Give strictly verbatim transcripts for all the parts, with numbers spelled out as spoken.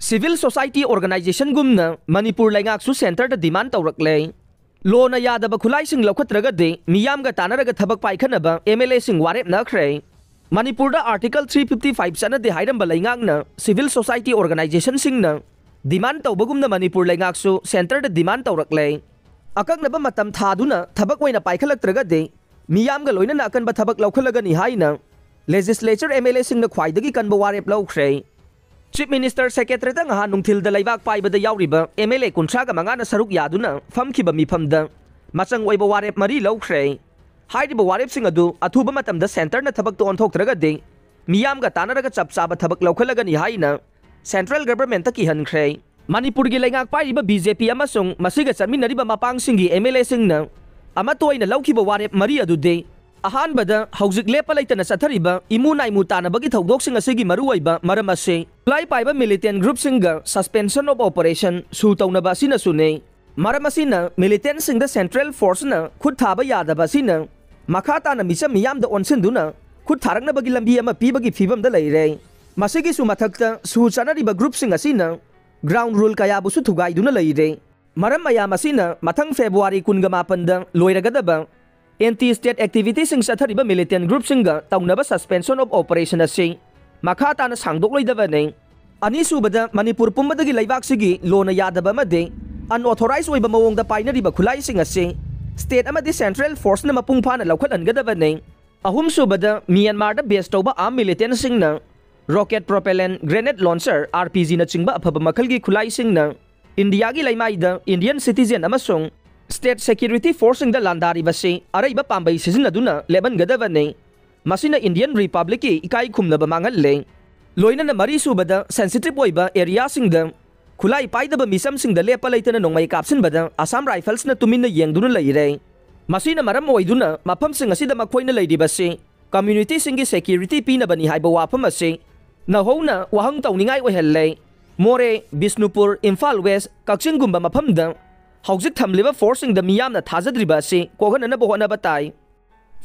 Civil society organizationꯒꯨꯝꯅ Manipur ꯂꯩꯉꯥꯛꯁꯨ centreꯗ demand ꯇꯧꯔꯛꯂꯦ꯫ Lawꯅ ꯌꯥꯗꯕ ꯈꯨꯠꯂꯥꯏꯁꯤꯡ ꯂꯧꯈꯠꯇ꯭ꯔꯒꯗꯤ ꯃꯤꯌꯥꯝꯒ ꯇꯥꯟꯅꯔꯒ ꯊꯕꯛ ꯄꯥꯏꯈꯠꯅꯕ MLAꯁꯤꯡ ꯋꯥꯔꯦꯞꯅꯈ꯭ꯔꯦ꯫ ꯃꯅꯤꯄꯨꯔꯗ Article three fifty five ꯆꯠꯅꯗꯦ ꯍꯥꯏꯔꯝꯕ ꯂꯩꯉꯥꯛꯅ civil society organizationꯁꯤꯡꯅ demand ꯇꯧꯕꯒꯨꯝꯅ Manipur ꯂꯩꯉꯥꯛꯁꯨ centreꯗ demand ꯇꯧꯔꯛꯂꯦ꯫ ꯑꯀꯛꯅꯕ ꯃꯇꯝ ꯊꯥꯗꯨꯅ ꯊꯕꯛ ꯑꯣꯏꯅ ꯄꯥꯏꯈꯠꯂꯛꯇ꯭ꯔꯒꯗꯤ ꯃꯤꯌꯥꯝꯒ ꯂꯣꯏꯅꯅ ꯑꯀꯟꯕ ꯊꯕꯛ ꯂꯧꯈꯠꯂꯒꯅꯤ ꯍꯥꯏꯅ legislature MLAꯁꯤꯡꯅ ꯈ꯭ꯋꯥꯏꯗꯒꯤ ꯀꯟꯕ ꯋꯥꯔꯦꯞ ꯂꯧꯈ꯭ꯔꯦ꯫ Chief Minister Secretariatꯇ ꯉꯍꯥꯟ ꯅꯨꯡꯊꯤꯜꯗ ꯂꯩꯕꯥꯛ ꯄꯥꯏꯕꯗ ꯌꯥꯎꯔꯤꯕ MLA ꯀꯨꯟꯊ꯭ꯔꯥꯒ ꯃꯉꯥꯅ ꯁꯔꯨꯛ ꯌꯥꯗꯨꯅ ꯐꯝꯈꯤꯕ ꯃꯤꯐꯝꯗ ꯃꯆꯪ ꯑꯣꯏꯕ ꯋꯥꯔꯦꯞ ꯃꯔꯤ ꯂꯧꯈ꯭ꯔꯦ꯫ ꯍꯥꯏꯔꯤꯕ ꯋꯥꯔꯦꯞꯁꯤꯡ ꯑꯗꯨ ꯑꯊꯨꯕ ꯃꯇꯝꯗ centreꯅ ꯊꯕꯛꯇ ꯑꯣꯟꯊꯣꯛꯇ꯭ꯔꯒꯗꯤ ꯃꯤꯌꯥꯝꯒ ꯇꯥꯟꯅꯔꯒ ꯆꯞ ꯆꯥꯕ ꯊꯕꯛ ꯂꯧꯈꯠꯂꯒꯅꯤ ꯍꯥꯏꯅ central governmentꯇ ꯀꯤꯍꯟꯈ꯭ꯔꯦ꯫ ꯃꯅꯤꯄꯨꯔꯒꯤ ꯂꯩꯉꯥꯛ ꯄꯥꯏꯔꯤꯕ BJP ꯑꯃꯁꯨꯡ ꯃꯁꯤꯒ ꯆꯠꯃꯤꯟꯅꯔꯤꯕ ꯃꯄꯥꯡꯁꯤꯡꯒꯤ MLAꯁꯤꯡꯅ ꯑꯃꯠꯇ ꯑꯣꯏꯅ ꯂꯧꯈꯤꯕ ꯋꯥꯔꯦꯞ ꯃꯔꯤ ꯑꯗꯨꯗꯤ, ꯑꯍꯥꯟꯕꯗ, ꯍꯧꯖꯤꯛ ꯂꯦꯞꯄ ꯂꯩꯇꯅ ꯆꯠꯊꯔꯤꯕ ꯏꯃꯨ ꯅꯥꯏꯃꯨ ꯇꯥꯟꯅꯕꯒꯤ ꯊꯧꯗꯣꯛꯁꯤꯡ ꯑꯁꯤꯒꯤ ꯃꯔꯨꯑꯣꯏꯕ ꯃꯔꯝ ꯑꯁꯤ ꯈꯨꯠꯂꯥꯏ ꯄꯥꯏꯕ militant groupꯁꯤꯡꯒ suspension of operation ꯁꯨ ꯇꯧꯅꯕ ꯑꯁꯤꯅꯁꯨꯅꯤ꯫ ꯃꯔꯝ ꯑꯁꯤꯅ militantꯁꯤꯡꯗ central forceꯅ ꯈꯨꯠ ꯊꯥꯕ ꯌꯥꯗꯕ ꯑꯁꯤꯅ ꯃꯈꯥ ꯇꯥꯅ ꯃꯤꯆꯝ ꯃꯤꯌꯥꯝꯗ ꯑꯣꯟꯁꯤꯟꯗꯨꯅ ꯈꯨꯠ ꯊꯥꯔꯛꯅꯕꯒꯤ ꯂꯝꯕꯤ ꯑꯃ ꯄꯤꯕꯒꯤ ꯐꯤꯚꯝꯗ ꯂꯩꯔꯦ꯫ ꯃꯁꯤꯒꯤꯁꯨ ꯃꯊꯛꯇ ꯁꯨ ꯆꯠꯅꯔꯤꯕ groupꯁꯤꯡ ꯑꯁꯤꯅ ground rule ꯀꯌꯥꯕꯨꯁꯨ ꯊꯨꯒꯥꯏꯗꯨꯅ ꯂꯩꯔꯦ꯫ ꯃꯔꯝ ꯃꯌꯥꯝ ꯑꯁꯤꯅ ꯃꯊꯪ February ꯀꯨꯟꯒ ꯃꯥꯄꯟꯗ ꯂꯣꯏꯔꯒꯗꯕ anti state activityꯁꯤꯡ ꯆꯠꯊꯔꯤꯕ militant groupꯁꯤꯡꯒ ꯇꯧꯅꯕ suspension of operation ꯑꯁꯤ ꯃꯈꯥ ꯇꯥꯅ ꯁꯥꯡꯗꯣꯛꯂꯣꯏꯗꯕꯅꯤ꯫ ꯑꯅꯤꯁꯨꯕꯗ, ꯃꯅꯤꯄꯨꯔ ꯄꯨꯝꯕꯗꯒꯤ ꯂꯩꯕꯥꯛꯁꯤꯒꯤ ꯂꯣꯅ ꯌꯥꯗꯕ ꯑꯃꯗꯤ unauthorized ꯑꯣꯏꯕ ꯃꯑꯣꯡꯗ ꯄꯥꯏꯅꯔꯤꯕ ꯈꯨꯠꯂꯥꯏꯁꯤꯡ ꯑꯁꯤ state ꯑꯃꯗꯤ central forceꯅ ꯃꯄꯨꯡ ꯐꯥꯅ ꯂꯧꯈꯠꯍꯟꯒꯗꯕꯅꯤ꯫ ꯑꯍꯨꯝꯁꯨꯕꯗ, ꯃ꯭ꯌꯥꯟꯃꯥꯔꯗ base ꯇꯧꯕ armed militantꯁꯤꯡꯅ rocket propellant grenade launcher, RPGꯅꯆꯤꯡꯕ ꯑꯐꯕ ꯃꯈꯜꯒꯤ ꯈꯨꯠꯂꯥꯏꯁꯤꯡꯅ ꯏꯟꯗꯤꯌꯥꯒꯤ ꯂꯩꯃꯥꯏꯗ Indian citizen ꯑꯃꯁꯨꯡ state security forceꯁꯤꯡꯗ ꯂꯥꯟꯗꯥꯔꯤꯕꯁꯤ ꯑꯔꯩꯕ ꯄꯥꯝꯕꯩ ꯁꯤꯖꯤꯟꯅꯗꯨꯅ ꯂꯦꯞꯍꯟꯒꯗꯕꯅꯤ꯫ ꯃꯁꯤꯅ Indian Republicꯀꯤ ꯏꯀꯥꯏ ꯈꯨꯝꯅꯕ ꯃꯥꯡꯍꯜꯂꯦ꯫ ꯂꯣꯏꯅꯅ ꯃꯔꯤꯁꯨꯕꯗ, sensitive ꯑꯣꯏꯕ areaꯁꯤꯡꯗ ꯈꯨꯠꯂꯥꯏ ꯄꯥꯏꯗꯕ ꯃꯤꯆꯝꯁꯤꯡꯗ ꯂꯦꯞꯄ ꯂꯩꯇꯅ ꯅꯣꯡꯃꯩ ꯀꯥꯞꯁꯤꯟꯕꯗ Assam Riflesꯅ ꯇꯨꯃꯤꯟꯅ ꯌꯦꯡꯗꯨꯅ ꯂꯩꯔꯦ꯫ ꯃꯁꯤꯅ ꯃꯔꯝ ꯑꯣꯏꯗꯨꯅ ꯃꯐꯝꯁꯤꯡ ꯑꯁꯤꯗ ꯃꯈꯣꯏꯅ ꯂꯩꯔꯤꯕꯁꯤ communityꯁꯤꯡꯒꯤ security ꯄꯤꯅꯕꯅꯤ ꯍꯥꯏꯕ ꯋꯥꯐꯝ ꯑꯁꯤ ꯅꯧꯍꯧꯅ ꯋꯥꯍꯪ ꯇꯧꯅꯤꯡꯉꯥꯏ ꯑꯣꯏꯍꯜꯂꯦ꯫ ꯃꯣꯔꯦ, ꯕꯤꯁꯅꯨꯄꯨꯔ, ꯏꯝꯐꯥꯜ West, ꯀꯛꯆꯤꯡꯒꯨꯝꯕ ꯃꯐꯝꯗ ꯍꯧꯖꯤꯛ ꯊꯝꯂꯤꯕ forceꯁꯤꯡꯗ ꯃꯤꯌꯥꯝꯅ ꯊꯥꯖꯗ꯭ꯔꯤꯕ ꯑꯁꯤ ꯀꯣꯛꯍꯟꯅꯅꯕ ꯍꯣꯠꯅꯕ ꯇꯥꯏ꯫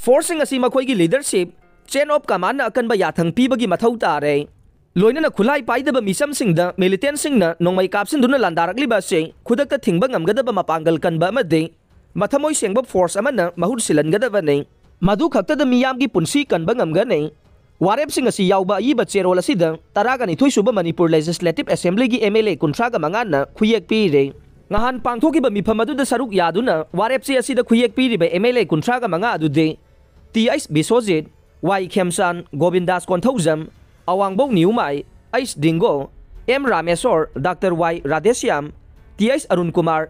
Forceꯁꯤꯡ ꯑꯁꯤ ꯃꯈꯣꯏꯒꯤ leadership, chain of commandꯅ ꯑꯀꯟꯕ ꯌꯥꯊꯪ ꯄꯤꯕꯒꯤ ꯃꯊꯧ ꯇꯥꯔꯦ꯫ ꯂꯣꯏꯅꯅ ꯈꯨꯠꯂꯥꯏ ꯄꯥꯏꯗꯕ ꯃꯤꯆꯝꯁꯤꯡꯗ militantꯁꯤꯡꯅ ꯅꯣꯡꯃꯩ ꯀꯥꯞꯁꯤꯟꯗꯨꯅ ꯂꯥꯟꯗꯥꯔꯛꯂꯤꯕ ꯑꯁꯤ ꯈꯨꯗꯛꯇ ꯊꯤꯡꯕ ꯉꯝꯒꯗꯕ ꯃꯄꯥꯡꯒꯜ ꯀꯟꯕ ꯑꯃꯗꯤ ꯃꯊꯃꯣꯏ ꯁꯦꯡꯕ force ꯑꯃꯅ ꯃꯍꯨꯠ ꯁꯤꯜꯍꯟꯒꯗꯕꯅꯤ꯫ ꯃꯗꯨ ꯈꯛꯇꯗ ꯃꯤꯌꯥꯝꯒꯤ ꯄꯨꯟꯁꯤ ꯀꯟꯕ ꯉꯝꯒꯅꯤ꯫ ꯋꯥꯔꯦꯞꯁꯤꯡ ꯑꯁꯤ ꯌꯥꯎꯕ ꯑꯏꯕ ꯆꯦꯔꯣꯜ ꯑꯁꯤꯗ ꯇꯔꯥꯒ ꯅꯤꯊꯣꯏ ꯁꯨꯕ ꯃꯅꯤꯄꯨꯔ Legislative Assemblyꯒꯤ MLA ꯀꯨꯟꯊ꯭ꯔꯥꯒ ꯃꯉꯥꯅ ꯈꯨꯌꯦꯛ ꯄꯤꯔꯦ꯫ ꯉꯍꯥꯟ ꯄꯥꯡꯊꯣꯛꯈꯤꯕ ꯃꯤꯐꯝ ꯑꯗꯨꯗ ꯁꯔꯨꯛ ꯌꯥꯗꯨꯅ ꯋꯥꯔꯦꯞ ꯆꯦ ꯑꯁꯤꯗ ꯈꯨꯌꯦꯛ ꯄꯤꯔꯤꯕ MLA ꯀꯨꯟꯊ꯭ꯔꯥꯒ ꯃꯉꯥ ꯑꯗꯨꯗꯤ T H Biswajit, Y Khemchand, Gobindas Konthoujam, Awangbou Newmai, H Dingo, M Rameshwar, doctor Y Radheshyam, T H Arun Kumar,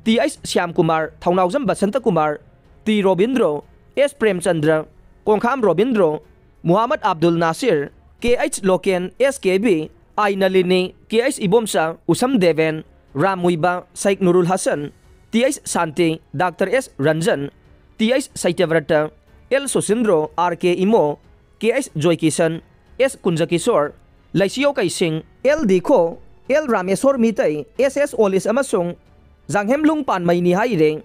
T H Shyam Kumar, Thounaojam Basanta Kumar, T Robindro, S Premchandra, Kongkham Robindro, Muhammad Abdul Nasir, K H Loken, S K B, I Nalini, K H Ibomcha, Usham Deben, Ram Muivah, Sheikh Noorul Hassan, T H Shanti, doctor S Ranjan, T H Satyabrata, L Susindro, R K Imo, K H Joykishan, S ꯀꯨꯟꯖꯀꯤꯁꯣꯔ, ꯂꯩꯁꯤꯌꯣ ꯀꯩꯁꯤꯡ, L ꯗꯤꯈꯣ, L Rameshwor Meitei, ꯑꯦꯁ ꯑꯦꯁ ꯑꯣꯂꯤꯁ ꯑꯃꯁꯨꯡ ꯖꯥꯡꯍꯦꯝꯂꯨꯡ ꯄꯥꯟꯃꯩꯅꯤ ꯍꯥꯏꯔꯦ꯫